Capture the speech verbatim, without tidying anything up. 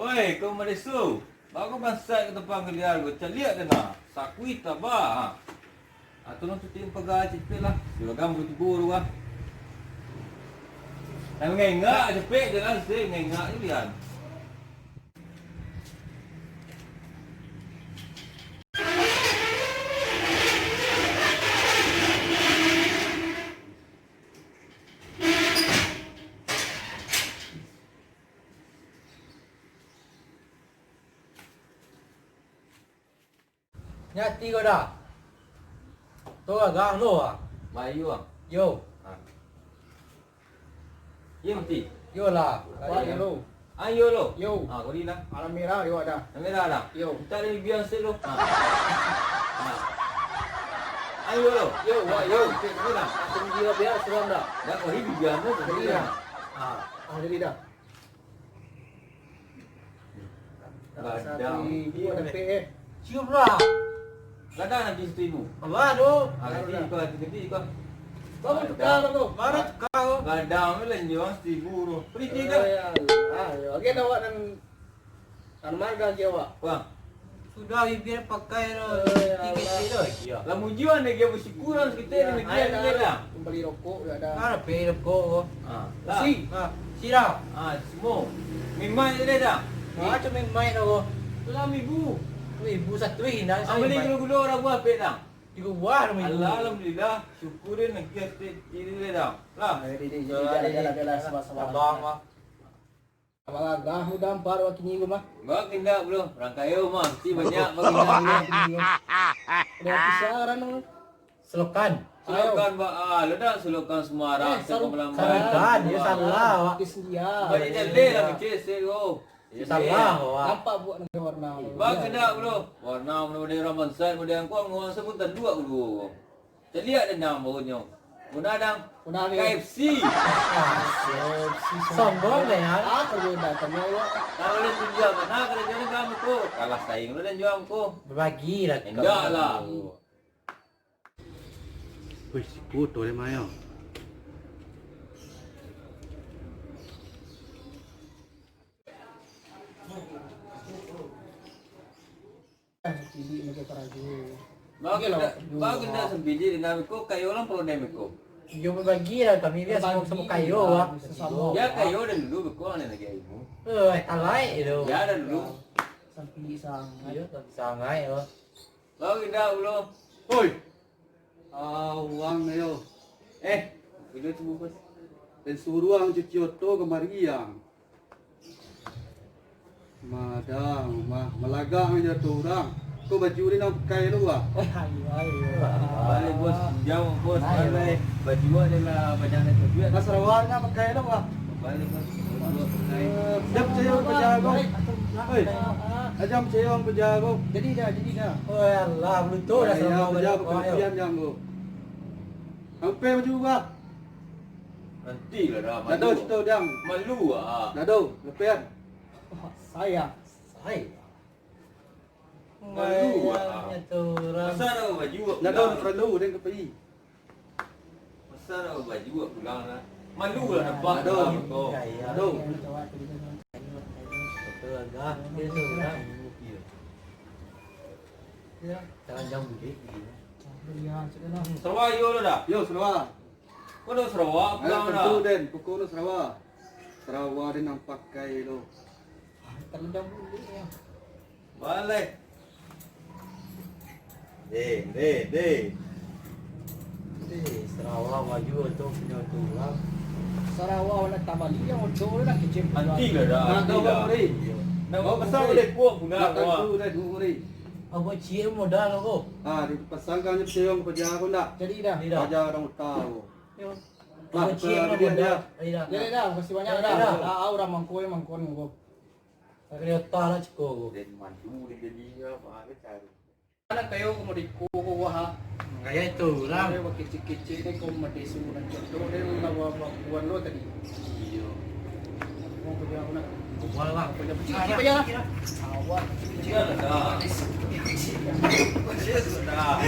Oi, kau madesu. Baru bansai ka tampang galian, kau caliak deh nah. Sakui taba, ha. Atau nang tutuik paga cipek lah. Juragan baru tibo tu, ah. Nah, mangengak, cipek je lah, sih, mangengak je, lian. Nyati ko dah. Tu lah gang tu ah. Bayu ah. Yo. Ha. Yo mati. Yo lah. Wah, yo lo. Ah, yo lo. Yo. Ah, kau di lah. Alam merah yo ada. Alam merah dah. Yo. Minta dari biang sik lo. Ha. Ha. Ah, yo lo. Yo, wah, yo. Cek kau dah. Aku dia biar seram dah. Dah kau di biang tu. Jadi dah. Ah, ah, jadi dah. Gadang. Cium lah. Gadang nanti situ ibu. Apa tu? Ah, nanti kau, nanti kau. Kau mau tukar tu? Mana tukar tu? Gadang tu lah nyo situ ibu tu. Pergi dah. Ah, yo. Oke, dah awak nan, nan marga lagi awak. Wah. Sudah bibia pakai lo, tinggi-tinggi lo. Lah mujuan lagi, bersyukur lah sekitar ni, lagi ada dah. Bali rokok dah ada. Ah, bali rokok ko. Ah, si. Ah, sirah. Ah, semua. Memang je dah. Ah, tu memang dah ko. Lah ibu. Ibu satu inang. Ah, bali gulo-gulo dah buah pek dah. Tiga buah dah ibu. Alah, alhamdulillah. Syukurin lagi atik kiri dah. Lah. Jadi, jadi, jadi, jalan, jalan, jalan, sama-sama. Abang mah. Apalah, dah udah ampar wakini ko mah. Bak indak, bro. Urang kayo mah, mesti banyak bak indak, bro. Udah pisaran tu. Selokan. Selokan, Bak. Ah, lo dah selokan Semarang, eh, Selokan Melambang. Selokan, yo salah, Wak. Kis dia. Banyak jaleh lah, kecil, sik, bro. Yo salah, Wak. Nampak buat nanti warna. Bak indak, bro. Warna model-model urang bansa, model angkuang, urang sebut tanduak dulu. Caliak dendam bauhnyo. Guna dang. Guna ni. K F C. Sombong deh, ya. Ah, kalau datang ya, ya. Kalau dia tunjuk mana kerja ni kamu ko. Kalah saing lu dan jual ko. Berbagi lah. Enggak lah. Wih, sikuto deh, Mayo. Cilik lagi karajo. Bang, oke lah, kena, bang, kena sempidi dengan ko, kayo lah pro dem ko. Iyo, berbagi lah kami, biar samo-samo kayo lah. Sesamo. Ya, kayo dah dulu beko, ane lagi ilmu. Eh, talai itu. Ya, dah dulu. Sampai sangat. Iyo, sampai sangat, yo. Bang, indak ulo. Oi. Ah, uang ayo. Eh, ulo tu bungkus. Den suruah ang cuci oto kamari, ang. Madang, mah, malagak aja tu urang. Ko baju ni nan pakai tu, bah? Ayo, ayo. Balik, bos. Jauh, bos. Ayo. Balik. Baju awak ni lah banyak nak terbuat. Lah, sarawak ni pakai tu, bah? Balik, bos. Baju awak pakai. Jam cayong paja ko. Hei, jam cayong paja ko. Jadi dah, jadi dah. Oh, ya Allah, belum tu dah. Ya, sarawak paja balik. Pakai pian jam ko. Sampai baju, bah? Nanti lah dah. Dah malu. Dah tu, situ, Jang. Malu, ah. Dah tu, lepas. Saya. Saya. Malu, ah. Masa dah baju awak pulang. Dah tu, perlu, dan ke pi. Masa dah baju awak pulang lah. Malu lah nampak dah. Dah tu. Dah tu. Betul lah, dah. Dia tu, dah. Ya, jangan jam bulik. Sarawak iyo lo dah? Yo, sarawak. Ko ado sarawak pulang dah. Tentu den, pokok lo sarawak. Sarawak den nan pakai lo. Terlalu jam bulik ya. Balik. Deh, deh, deh. Eh, sarawak baju tu punyo tu urang. Sarawak nak tambah liang, oto nak kicim. Nanti lah dah, nanti lah. Nak pesan boleh puak pun dah. Nak tentu dah, dua hari. Abah ciek modal aku. Ah, dipasangkan je pecayong ka paja aku ndak? Jadi dah. Jadi dah. Paja urang uta aku. Yo. Lah, abah ciek modal. Jadi dah. Jadi dah, makasih banyak dah. Jadi dah. Ah, urang mangko, mangko nunggu. Kena uta lah ciko aku. Dan mandu dia jadi apa, apa cari. Anak kayo ko modiko ko wah. Gaya itu urang. Kayo bakicik-kicik ni ko madesu nan contoh dia lah babuan lo tadi. Iyo. Mau kerja aku nak. Buat lah. Kerja kecil-kecil aja lah. Awak kecil-kecil. Iyo lah. Kecil sudah.